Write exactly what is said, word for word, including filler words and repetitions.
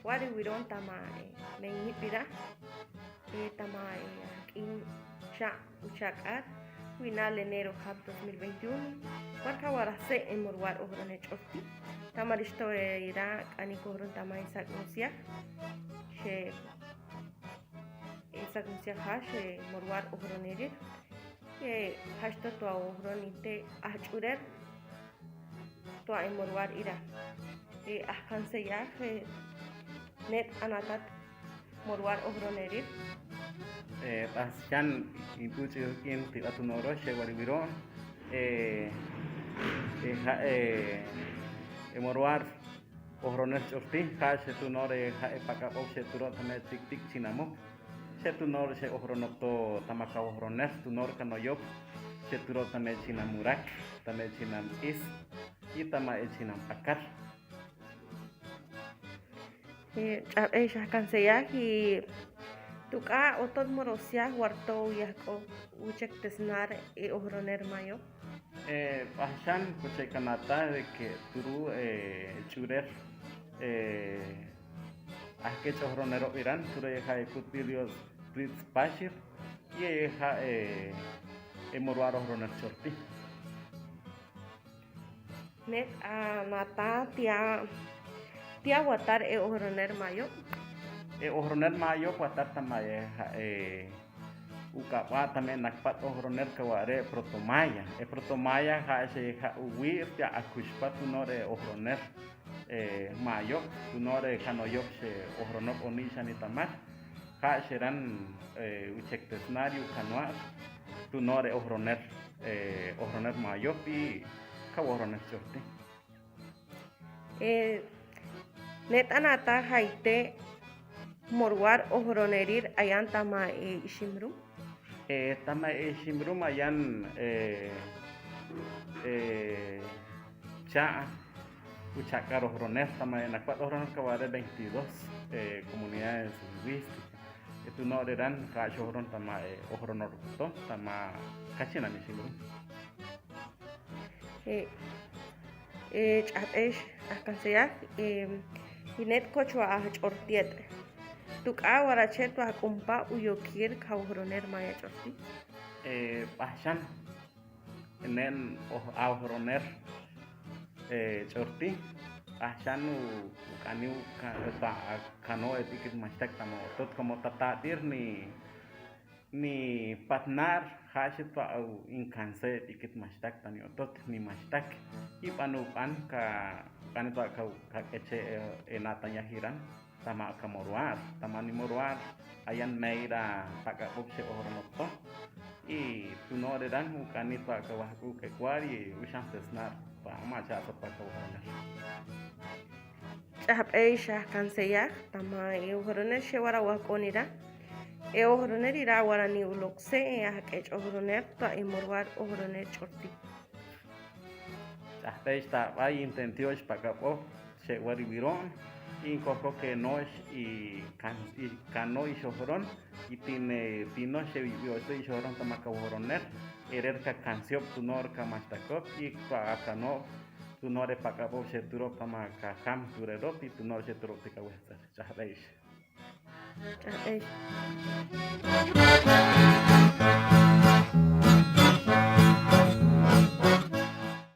Wariwiroon tama, eh, mengibira, eh, tama, eh, ak'in cha' uchak'at winal enero jab dos mil veintiuno, warka wara se' e Moruar Ojroner Ch'orti. Tama richto, eh, ira k'ani kojron tama isak'un siaj, xe, isak'un siaj ja' xe Moruar Ojronerir. Eh, jachto tua ojron inte ajch'urel tua e Moruar ira. Eh, ajkanseyaj, eh, net' anatat Moruar Ojronerir. Eh, b'ajshan in b'uch'il k'in ti b'a tu noro' xe' wariwiroon. Eh, eh, ja', eh, e Moruar Ojroner Ch'orti, ja' xe tu noro' ja' e Pak'ab'ob xe' turo' tama e Tik'tik' Chinamuk. Xe' tu noro' xe' ojronok to tama kaw ojroner, tu noro' kanoyop xe' turo' tama e Chinam Urak, tama e Chinam Is, i tama e Chinam Akar. Eh, ch'ab'ex, ajkanseyaj, i tuk'a' otot moro' siaj warto yajk'o uchektesnar e ojroner mayo. Eh, b'ajshan kuche' kanata de que turu', eh, ch'urel, eh, ajk'ech ojronerob iran, turu' ja' e Kutb'il Dios Ritz Pachir, i ja', eh, e Moruar Ojroner Ch'orti. Net' anata tia, tia watar e ojroner mayo. E ojroner mayo watar tama e ja', eh, uk'ab'a' tama e nakpat ojroner ka wa'are' Protomaya. E Protomaya ja' xe' ja' uwi' tia akushpa tu noro' e ojroner, eh, mayo, tu noro' kanoyop xe' ojronok oni' xan i tamal. Ja' xeran, eh, uchektesnar i ukanoar tu noro' e ojroner, eh, ojroner mayo i kaw ojroner ch'orti. Eh, net' anata jaite Moruar Ojronerir ayan tama e Iximrum. Eh, tama e Iximrum ayan, eh, eh, cha' uchak'ar ojroner, tama e nakpat ojroner ka wa'are' veintidós, eh, comunidades lingüísticas. Eh, tu noro' eran ka xojron tama, eh, ojroner to tama ka Chinam Iximrum. Eh, eh, ch'ab'ex, ajkanseyaj, eh, i net' kochwa aj ch'orti et'. Tuk'a' warache' to ak'umpa' uyokir kaw ojroner maya ch'orti. Eh, b'ajshan, nen' oj-, a ojroner, eh, ch'orti, b'ajshan u-, uk'ani' u-, ka-, ta-, kano' e t'ikit machtak tama otot, como ta tat'ir ni ni patnar, ja' xe to a u inkanse' e t'ikit machtak tani otot ni machtak. I b'an u b'an ka, b'an to a ka, ka k'eche' e, e na'tanyaj iran tama ka Moruar, tama ni Moruar ayan meyra Pak'ab'ob xe' ojronok to. I tu noro' eran uk'ani' to a ka wajk'u' k'ek'war i uxantesnar pa ma cha' so pa ka ojroner. Ch'ab'ex, ajkanseyaj, tama e ojroner xe' wara wajk'oon ira. E ojroner ira warani ulok se' e ajk'ech ojroner to a e Moruar Ojroner ch'orti. Ch'ab'ex, ta b'ay intentiox Pak'ab'ob xe' wariwiroon, in kojk'oke no'ox i kan-, i kano' i xojron, i tine, tino xe' i oxo i xojron tama ka ojroner, erer ka kansiyob tu noro' ka machtakob, i ka kano' tu noro' e Pak'ab'ob xe' turo' tama ka jam turerob, i tu noro' xe' turo' ti ka wejtz'el. Ch'ab'ex. Ch'ab'ex.